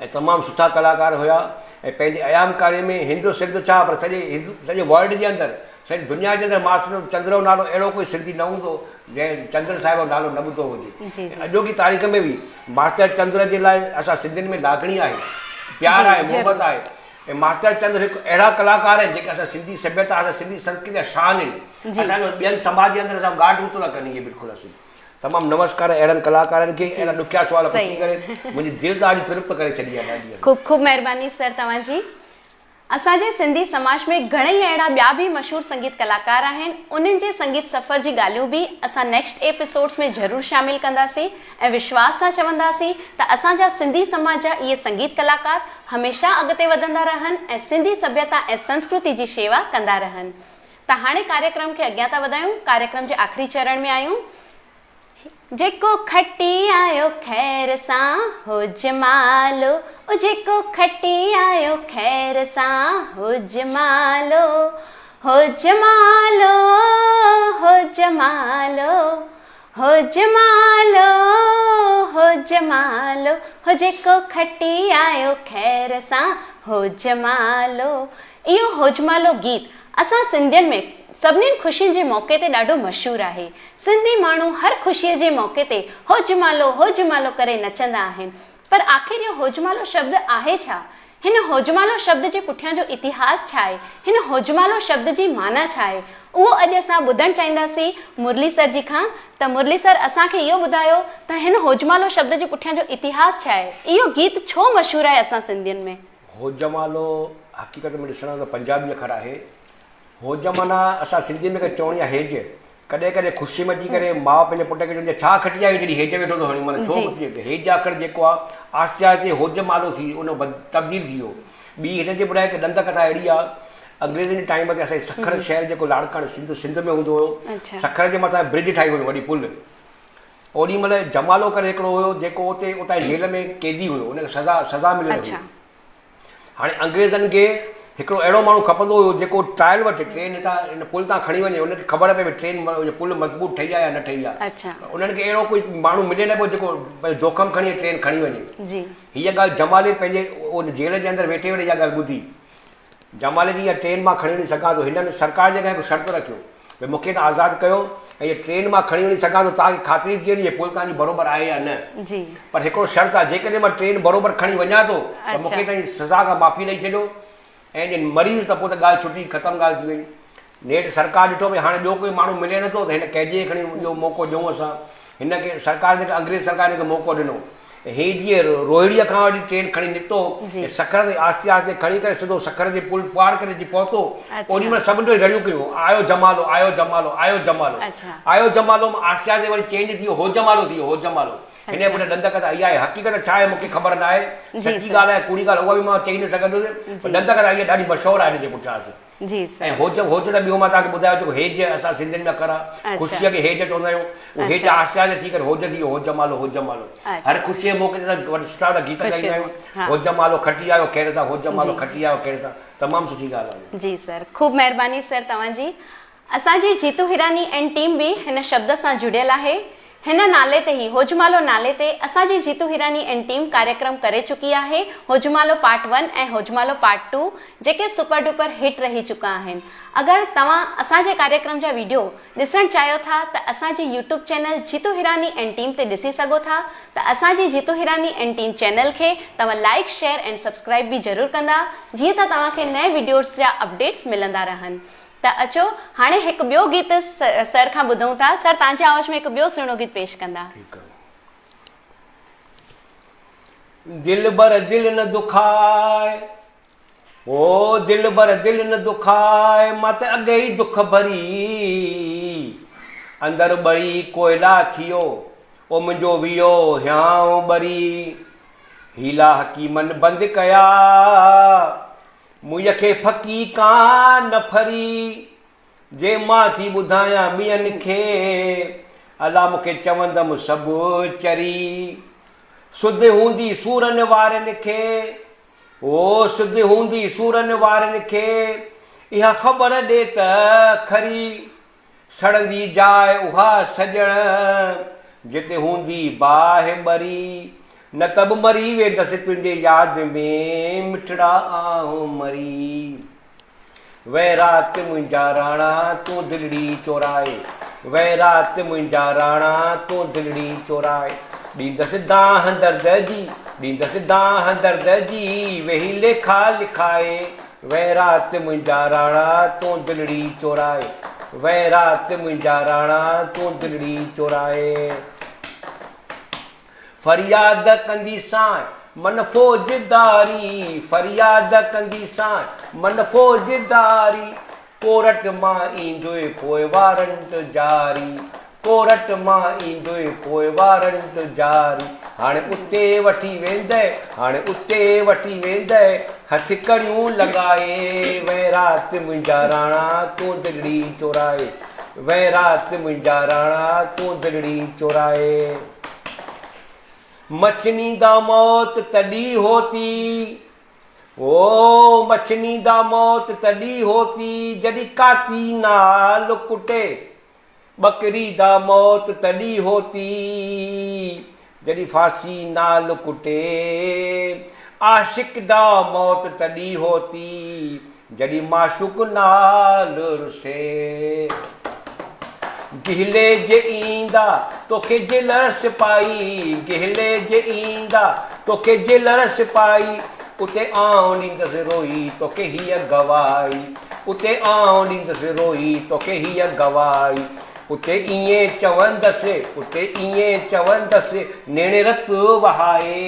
۽ تمام سٺا ڪلاڪار هيا ۽ پنهنجي ايام ڪاري ۾ هند سنڌ ڇا پر سڄي هند سڄي ورلڊ جي اندر سڄي دنيا جي اندر ماستر چندر جو نالو اهڙو ڪوئي سنڌي نه هوندو جنهن چندر صاحب جو نالو نه ٻڌو هجي جي ۽ اڄوڪي تاريخ ۾ به ماستر چندر جي لاء اسان سنڌين ۾ لاڳڻي آهي پيار جي آهي محبت ضرور. آهي ۽ ماستر چندر هڪ اهڙا ڪلاڪار آهن جيڪي اسان سنڌي سڀيتا اسان سنڌي سنسڪرتي جا شان آهن جي. اسان جو ٻين سماج جي اندر اسان ڳاٽ اوتو ٿا ڪن اهي بلڪل اسين تمام نمسڪار اهڙن ڪلاڪارن کي جي اهڙا ڏکيا سوال پڇي صحيح ڪري منهنجي دل ته اڄ ترپت ڪري ڇڏي آهي ڏاڍي. خوب خوب مهرباني سر توهان جي. اسان جي سنڌي سماج ۾ گهڻئي اهڙا ٻيا به مشهور سنگيت ڪلاڪار آهن انهن جي سنگيت سفر جي ڳالهيون به اسان نيڪسٽ ايپيسوڊس ۾ ضرور شامل ڪنداسين ۽ وشواس سان چونداسين ته اسان جا سنڌي سماج جا اهي سنگيت ڪلاڪار هميشه اڳتي وڌندا رهن ۽ سنڌي سڀيتا ۽ سنسڪرتي جي شيوا ڪندا رهن ته هاڻي ڪاريڪرم کي اڳيان ٿا وڌايون ڪاريڪرم جي آخري چرڻ ۾ آهيون. جيڪو کٽي آيو خير سان هو جمالو او جيڪو کٽي آيو خير سان هو جمالو هو جمالو هو جمالو هو جمالو هو جمالو هو جيڪو کٽي آيو خير سان هو جمالو اهو هوجمالو گيت اسان سنڌين ۾ سڀنين خوشين جي موقعي تي ڏاڍو مشهور آهي. سنڌي ماڻهو هر خوشيء جي موقعي تي هوجمالو هوجمالو ڪري نچندا آهن. پر آخر اهو هوجمالو شبد آهي ڇا؟ هن هوجمالو شبد جي پٺيان جو اتهاس ڇا آهي؟ هن هوجمالو شبد جي معنيٰ ڇا آهي؟ اهو اڄ اسان ٻڌڻ چاهينداسين مرلي سر جي کان ته مرلي سر اسان کي اهو ٻڌايو ته هن هوجمالو شبد جي پٺيان جو اتهاس ڇا آهي؟ اهو گيت ڇو مشهور آهي اسان سنڌين ۾؟ هوجمالو حقيقت ۾ ڏسڻ ته پنجابي اکر آهي. هوج معنيٰ اسان سنڌيء ۾ هڪ چوڻي آهي هيج. ڪڏهن ڪڏهن خوشيء ۾ اچي ڪري ماء پنهنجي پٽ کي چوندي آهي ڇا کٽي آيو جڏهن هيج ويٺو ٿو هڻين معنيٰ ڇو ٿي اچي. هيج اکر جيڪو آهي آهستي آهستي هوج مالو ٿي ان تبديل ٿي ويو. ٻي هن جي پٺيان هڪ ڏند ڪٿا اهڙي آهي انگريزن جي ٽائيم تي اسان جي سکر شهر جيڪو لاڙڪاڻي سنڌ سنڌ ۾ هوندو هيو سکر جي مٿان برج ٺاهي ويو وڏي پل. اوڏي مهل جمالو ڪري هڪڙو هيو جيڪو اتي اتان جي جيل ۾ قيدي هيو ان کي سزا سزا مليل هئي. هاڻي انگريزن کي هڪڙو اهڙو ماڻهو کپندو هيو جيڪو ٽرائل وٺي ٽرين هتان هن پل تان کڻي وڃي ان کي خبر پئي ٽرين پل مضبوط ٺهي آهي يا نه ٺهي آهي. انهن کي اهڙو ڪوئي ماڻهو ملي نه پيو جيڪو جوکم کڻي ٽرين کڻي وڃي. هيء ڳالهه جمالي پنهنجي ان جيل جي اندر ويٺي ويٺي اها ڳالهه ٻڌي. جمالي جي اها ٽرين مان کڻي وڃي سگهان ٿو. هنن سرڪار جي اڳيان هڪ شرط رکيو ڀئي مون کي توهان آزاد ڪيو ۽ هيء ٽرين مان کڻي وڃي سگهان ٿو توهان کي خاطري ٿي ويندي هيء پل توهان جي بروبر آهي يا نه. پر هڪڙو شرط آهي جيڪڏهن مان ٽرين بروبر کڻي وڃان ٿو ته مون کي توهان جي سزا کان معافي ڏئي ڇڏيو ۽ جي مري ويس ته پوء ته ڳالهه ڇٽي ختم ڳالهه ٿي وئي. نيٺ سرڪار ڏٺو ڀئي هاڻي ٻيو ڪوئي ماڻهو ملي نٿو ته هن قيديء کي کڻي اهو موقعو ڏيون اسان. هن کي سرڪار هن کي انگريز سرڪار هن کي موقعو ڏنو. هي جيئن روهڙيء کان وٺي ٽرين کڻي نڪتو ۽ سکر تائين آهستي آهستي کڻي ڪري سڌو سکر جي پل پار ڪري اچي پهتو. اوڏي مهل سڀني ٽوئي رڙيون ڪيون، آيو جمالو، آيو جمالو، آيو جمالو. آيو جمالو مان آهستي آهستي وري چينج ٿي ويو هو جمالو ٿي ويو، هو جمالو. هن جي پٺيان ڏند ڪٿا اها آهي. حقيقت ڇا آهي مون کي خبر نه آهي. سچي ڳالهه آهي ڪوڙي ڳالهه اها به مان چئي نه سگهندس پر ڏند ڪٿا اها ڏاڍي مشهور آهي هن جي پٺيان. جي سر. ۽ هوج هوج ته ٻيو مان توهان کي ٻڌايو جيڪو هيج اسان سنڌين ۾ اکر آ خوشيء کي هيج چوندا آهيون اهو هيج آهستي آهستي ٿي ڪري هوج ٿي ويو هوج مالو هوج مالو هر خوشيء جي موقعي تي اسان وڏا سٺا وڏا گيت ڳائيندا آهيون هوج مالو کٽي آيو خير سان هوج مالو کٽي آيو خير سان تمام سٺي ڳالهه آهي. جي سر خوب مهرباني سر توهان جي. اسان جي جيتو هيراني اينڊ ٽيم به هن شبد سان جڙيل آهي. هن نالي تي هي هوجمالو نالي تي اسان جي جيتو هيراني اينڊ ٽيم ڪاريڪرم ڪري چڪي آهي Ho Jamalo part one ۽ Ho Jamalo part two جيڪي سپر ڊپر هٽ رهي چڪا آهن اگر توهان اسان جي ڪاريڪرم جا ويڊيو ڏسڻ چاهيو ٿا ته اسان جي YouTube channel Jeetu Hirani and team تي ڏسي سگهو ٿا ته اسان جي جيتو هيراني اينڊ ٽيم چينل کي توهان لائيڪ شيئر اينڊ سبسڪرائيب به ضرور ڪندا جيئن ته توهان کي نئين ويڊيوز جا اپڊيٽس ملندا رهن ته اچو هاڻي هڪ ٻيو گيت سر کان ٻڌون ٿا. سر توهان جي آواز ۾ هڪ ٻيو سهڻو گيت پيش ڪندا. ٺيڪ آ. دلبر دل نه دکاء او دلبر دل نه دکاء مان ته اڳي ئي دک ڀري اندر ٻري ڪوئلا ٿيو او منهنجو ويو هيانء ٻري حيلا حڪيمن بند ڪيا مون کي ڦڪي ڪا نه ڦري، جي مان ٿي ٻڌايان ٻين کي، الا مون کي چوندم سڀ چري. سڌ هوندي سورن وارن کي، او سڌ هوندي سورن وارن کي، اها خبر ڏي ته کري. سڙندي جاء اها سڄڻ، جتي هوندي باهه ٻري. نه ته به مري ويندس تنهنجي ياد ۾، مٺڙا آئون مري. وئين رات منهنجا راڻا تون دلڙي چورائي، وئين رات منهنجا راڻا تون دلڙي چورائي. ڏيندس دانهن درد جي، ڏيندس دانهن درد جي، ويهي ليکا لکائي. وئين رات منهنجا راڻا تون دلڙي چورائي وئين رات منهنجا راڻا تون دلڙي چورائي فرياد ڪنديسانء من فوجداري فرياد ڪنديسانء من فوجداري ڪورٽ مان ايندوئي پوء وارنٽ جاري ڪورٽ مان ايندوئي پوء وارنٽ جاري هاڻي اتي وٺي ويندء هاڻي اتي وٺي ويندء هٿڪڙيون لڳائي وئين رات منهنجا راڻا تون دلڙي چورائي وئين رات منهنجا راڻا تون دلڙي چورائي مڇني دا موت تڏي هوتي او مڇني دا موت تڏي هوتي جڏي ڪاتي نال ڪٽي ٻڪري دا موت تڏي هوتي جڏي ڦاسي نال ڪٽي عاشق دا موت تڏي هوتي جڏي معشوق نال رسي. گهلي جي ايندا توکي جيلر سپاهي گهلي جي ايندا توکي جيلر سپاهي اتي آئون ڏيندس روئي توکي هيء گواهي اتي آئون ڏيندس روئي توکي هيء گواهي اتي ائين چوندس اتي ائين چوندس نيڻ رت وهائي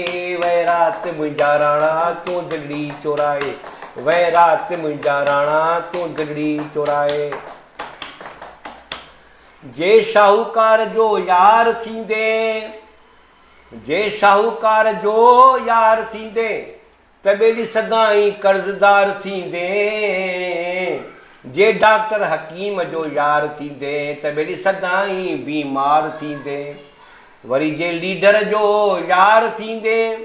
وئين رات منهنجا راڻا تون دلڙي چورائي وئين رات منهنجا راڻا تون دلڙي چورائي. جي شاهوڪار جو يار ٿيندين جي شاهوڪار جو يار ٿيندين ته ٻيلي سدائين قرضدار ٿيندين جي ڊاڪٽر حڪيم جو يار ٿيندين ته ٻيلي سدائين بيمار ٿيندين وري جي ليڊر جو يار ٿيندين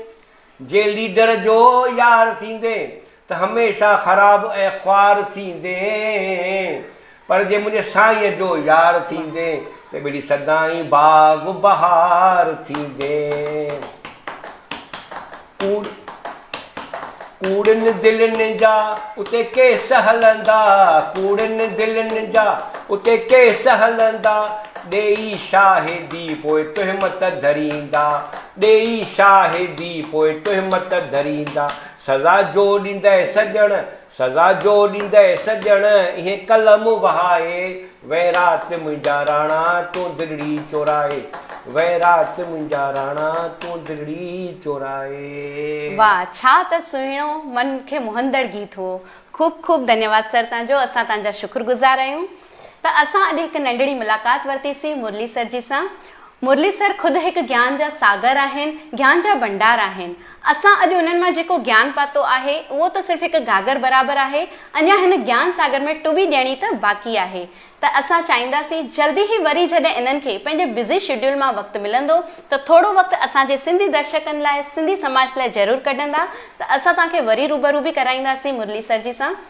جي ليڊر جو يار ٿيندين ته هميشه خراب ۽ خوار ٿيندين پر جي منهنجي سائينء جو يار ٿيندين ته ٻيلي سدائين باغ بهار ٿيندين. ڪوڙ ڪوڙين دلين جا اتي ڪيس هلندا ڪوڙين دلين جا اتي ڪيس هلندا ڏيئي شاهدي پوء تهمت ڌريندا ڏيئي شاهدي پوء تهمت ڌريندا سزا جو ڏيندء سڄڻ سزا جو ڏيندء سڄڻ اهي قلم وهائي وئين رات منهنجا راڻا تون دلڙي چورائي وئين رات منهنجا راڻا تون دلڙي چورائي. واھ ڇا ته سهڻو من کي موهندڙ گيت هئو خوب خوب ڌنيواد سر تان جو اسان تان جا شڪر گذار آهيون ته اسان اڄ هڪ ننڍڙي ملاقات ورتي سين مرلي سر جي سان مرلي سر خود هڪ گيان جا ساگر آهن، گيان جا ڀنڊار آهن. اسان اڄ انهن مان جيڪو گيان پاتو آهي، اهو ته صرف هڪ گهاگهر برابر آهي، اڃا هن گيان ساگر ۾ ٽٻي ڏيڻي ته باقي آهي. ته اسان چاهينداسين جلدي ئي وري جڏهن انهن کي پنهنجي بزي شيڊيول مان وقت ملندو ته ٿورو وقت اسان جي سنڌي درشڪن لاء، سنڌي سماج لاء ضرور ڪڍندا ته اسان توهان کي وري روبرو به ڪرائينداسين مرلي سر جي سان.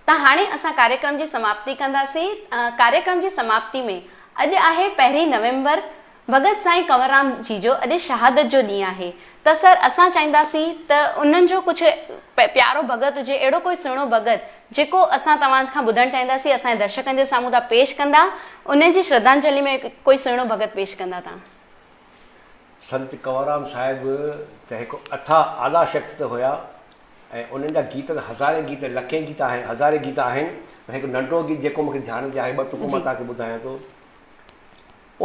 ته هاڻي اسان ڪاريڪرم جي سماپتي ڪنداسين. ڪاريڪرم جي سماپتي ۾ اڄ آهي پهرين نومبر ڀڳت سائين ڪنوررام جي جو اڄ شهادت جو ڏينهن آهي ته سر اسان چاهينداسين ته انهن جو ڪجهه پيارو ڀڳت هجي اهڙو ڪوئي سهڻو ڀڳت جيڪو اسان توهان کان ٻڌڻ چاهينداسين اسان جي درشڪن جي سامهون توهان پيش ڪندا انهن جي شرڌانجلي ۾ ڪوئي سهڻو ڀڳت پيش ڪندا توهان. سنت ڪنوررام صاحب ته هڪ اٿاهه اعليٰ شخصيت هيا ۽ انهن جا گيت ته هزارين گيت لکين گيت آهن هزارين گيت آهن پر هڪ ننڍڙو گيت جيڪو مون کي ڌيان تي آهي ٻه ٽڪو مان توهان کي ٻڌايان ٿو.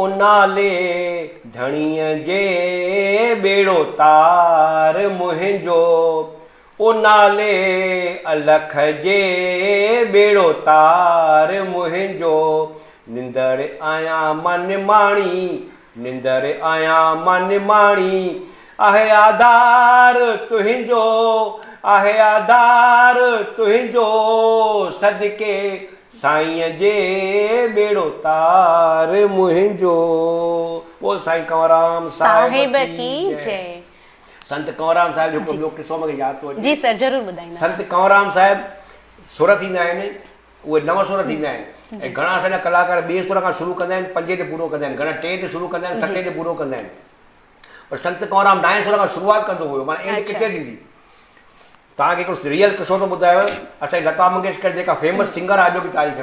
او نالي ڌڻيء جي ٻيڙو تار منهنجو، او نالي الک جي ٻيڙو تار منهنجو، نندڙ آهيان مان نماڻي، نندڙ آهيان مان نماڻي، آهي آڌار تنهنجو، آهي آڌار تنهنجو، صدقي سائينء جي ٻيڙو تار منهنجو. بول سائين ڪنوررام صاحب ڪي جئي. سنت ڪنوررام صاحب جو هڪڙو ٻيو قصو مونکي ياد ٿو اچي. جي سر ضرور ٻڌائيندا. سنت ڪنوررام صاحب سر ٿيندا آهن اهي نو سر ٿيندا آهن ۽ گهڻا اسان جا ڪلاڪار ٻئي سر کان شروع ڪندا آهن پنجين تي پورو ڪندا آهن گهڻا ٽئين تي شروع ڪندا آهن ستين تي پورو ڪندا آهن پر سنت ڪنوررام نائين سر کان شروعات ڪندو هيو معنيٰ اينڊ ڪٿي ٿيندي. توهان کي هڪڙو ريئل قصو ٿو ٻڌايان اسان جي لتا منگيشڪر جيڪا فيمس سنگر آهي اڄوڪي تاريخ ۾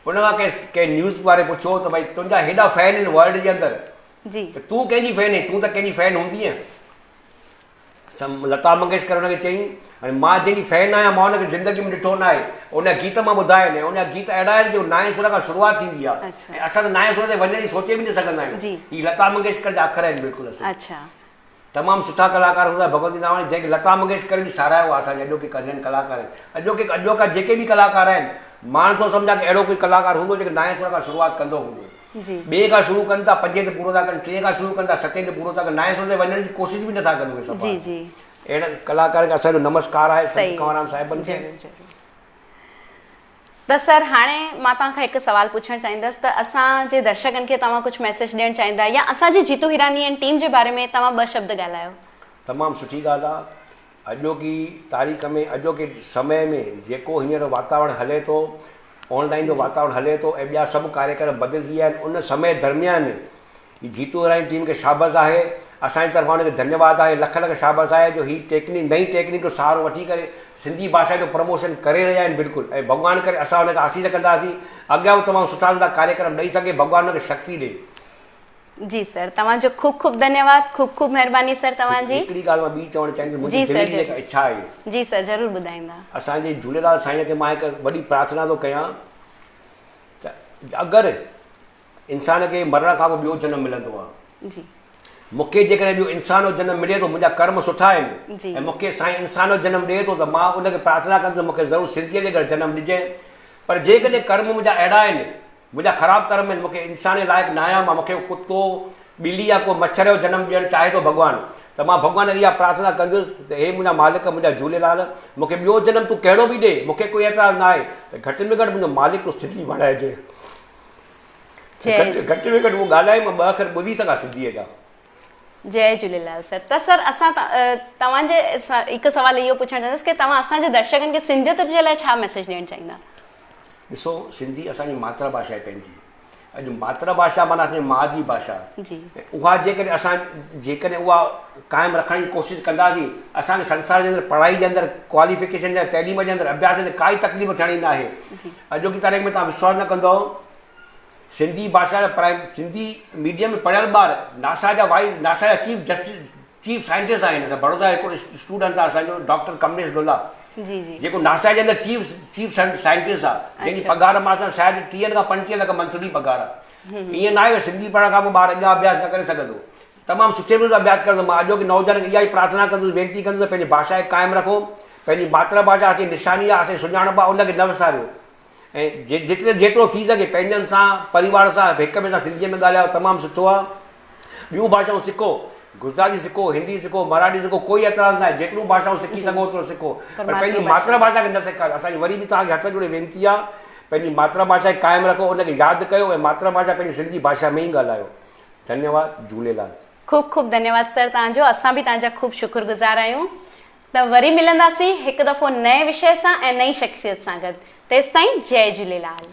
ان کان ڪنهن ڪنهن نيوز واري پڇيو ته ڀائي تنهنجا هيڏا فين آهن ورلڊ جي اندر ته تون ڪنهن جي فين آهين تون ته ڪنهن جي فين هوندينء لتا منگيشڪر ان کي چيائين هاڻي مان جنهن جي فين آهيان مان ان کي زندگي ۾ ڏٺو نه آهي ان جا گيت مان ٻڌا آهن ۽ ان جا گيت اهڙا آهن جو نائين سر کان شروعات ٿيندي آهي ۽ اسان ته نائين سر تي وڃڻ جي سوچي به نه سگهندا آهيون هي لتا منگيشڪر جا اکر آهن بلڪل اصل تمام سٺا ڪلاڪار هوندا ڀڳونتي ناواڻي جنهن کي لتا منگيشڪر به ساراهيو آهي اسان جي اڄوڪي ڪنهن ڪلاڪارن اڄوڪي اڄوڪا جيڪي به ڪلاڪار آهن مان نٿو سمجهان ڪه اهڙو ڪوئي ڪلاڪار هوندو جيڪو نائين سر کان شروعات ڪندو هوندو ٻئي کان شروع ڪن ٿا پنجين تي پورو ٿا ڪن ٽئين کان شروع ڪن ٿا ستين تي پورو ٿا ڪن نائين سر تي وڃڻ جي ڪوشش به نٿا ڪن اهي سڀ اهڙن ڪلاڪارن کي اسان جو نمسڪار آهي سنت ڪنوررام صاحبن کي. ته سر هاڻي مان توهان کان هڪ سوال پڇڻ چاهيندس ته اسان جي درشڪن کي توهان ڪجهه ميسيج ڏيڻ چاهيندا يا اسان جي جيتو هيراني اينڊ ٽيم جي باري ۾ توهان ٻه شبد ڳالهايو. تمام سٺي ڳالهه آ اڄوڪي تاريخ ۾ اڄوڪي سمي ۾ جيڪو هينئر واتاورڻ هلي ٿو آن لائين جو واتاورڻ هلي ٿو ۽ ٻيا سڀ ڪاريڪرم بدلجي ويا آهن ان سمي درميان هي جيتو هيراني ٽيم کي شابس آهي اسان جي طرفان ان کي ڌنيواد آهي لک لک شابس آهي جو هي ٽيڪنيڪ نئين ٽيڪنيڪ جو سهارو وٺي ڪري سنڌي ڀاشا جو پروموشن ڪري رهيا آهن بلڪل ۽ ڀڳوان ڪري اسان ان کي آسيس ڪنداسين اڳيان به تمام سٺا سٺا ڪاريڪرم ڏئي سگهي ڀڳوان ان کي شڪتي ڏي. جي سر توهان جو خوب خوب ڌنيواد خوب خوب مهرباني سر توهان جي. هڪڙي ڳالهه مان ٻي چوڻ چاهيندس منهنجي دل جي جيڪا اڇا آهي. جي سر ضرور ٻڌائيندا. اسان جي جهوليلال سائين کي مان هڪ وڏي پرارٿنا ٿو ڪيان ته اگر انسان کي مرڻ کان پوء ٻيو جنم ملندو آهي. جي. مون کي جيڪڏهن ٻيو انسان جو جنم ملي ٿو، منهنجا ڪرم سٺا آهن جي. ۽ مون کي سائين انسان جو جنم ڏئي ٿو ته مان ان کي پرارٿنا ڪندس ته مون کي ضرور سنڌيء جي گهر جنم ڏجانء. پر جيڪڏهن ڪرم منهنجا اهڙا آهن، منهنجا خراب ڪرم آهن، مون کي انسان جي لائق نه آهيان مان، مون کي ڪتو، ٻلي يا ڪو مڇر جو جنم ڏيڻ چاهي ٿو ڀڳوان ته مان ڀڳوان کي اها پرارٿنا ڪندس ته هي منهنجا مالڪ، منهنجا جهوليلال، مون کي ٻيو جنم تون ڪهڙو به ڏي، مون کي ڪوئي اعتراض نه آهي ته گهٽ ۾ گهٽ منهنجو مالڪ تون سنڌي بڻائجانء. گهٽ ۾ گهٽ هو ڳالهائي مان ٻه اکر ٻڌي سگهان سنڌيء جا. جئي جهوليلال سر ته سر اسان توهان جي هڪ سوال اهو پڇڻ چاهيندس ڪي توهان اسان جي درشڪن کي سنڌيت جي لاء ڇا ميسيج ڏيڻ چاهيندا؟ ڏسو سنڌي اسان جي ماتر ڀاشا آهي پنهنجي اڄ ماتر ڀاشا معنيٰ اسان جي ماء جي ڀاشا جي اها جيڪڏهن اسان جيڪڏهن اها قائم رکڻ جي ڪوشش ڪنداسين اسان کي سنسار جي اندر پڙهائي جي اندر ڪواليفڪيشن جي تعليم جي اندر اڀياس جي اندر ڪائي تڪليف ٿيڻي ناهي اڄوڪي تاريخ ۾ توهان وشواس نه ڪندؤ سنڌي ڀاشا جا پرائم سنڌي ميڊيم ۾ پڙهيل ٻار ناسا جا وائيس ناسا جا چيف جسٽس چيف سائنٽسٽ آهن اسان بڙودا جو هڪڙو اسٽوڊنٽ آهي اسان جو ڊاڪٽر ڪمليش لولا جي جي جيڪو ناسا جي اندر چيف چيف سائنٽسٽ آهي جنهن جي پگهار مان سان شايد ٽيهن کان پنجٽيهه لک منٿلي پگهار آهي ائين نه آهي سنڌي پڙهڻ کان پوء ٻار اڳيان اڀياس نه ڪري سگهندو تمام سٺي نموني اڀياس ڪندو مان اڄوڪي نوجوانن کي اها ئي پرارٿنا ڪندس وينتي ڪندس ته پنهنجي ڀاشا کي قائم رکو پنهنجي ماتر ڀاشا اسان جي نشاني آهي اسان جي سڃاڻپ آهي ان کي نه وساريو ۽ جيتري جيترو ٿي سگهي پنهنجن سان پريوار سان هڪ ٻئي سان سنڌيء ۾ ڳالهايو تمام سٺو آهي ٻيون ڀاشائون سکو گجراتي سکو هندي سکو مراٺي سکو ڪوئي اعتراض نه آهي جيتريون ڀاشائون سکي سگهو اوترو سکو پر پنهنجي ماتر ڀاشا کي نه سيکاريو اسان جي وري به توهان کي هٿ جوڙي وينتي آهي پنهنجي ماتر ڀاشا کي قائم رکو ان کي ياد ڪيو ۽ ماتر ڀاشا پنهنجي سنڌي ڀاشا ۾ ئي ڳالهايو ڌنيواد جهوليلال. خوب خوب ڌنيواد سر توهان جو اسان به توهان جا خوب شڪر گذار آهيون ته وري ملنداسين هڪ دفعو نئين وشيه سان ۽ نئين شخصيت سان گڏ تيستائين جئي جهوليلال.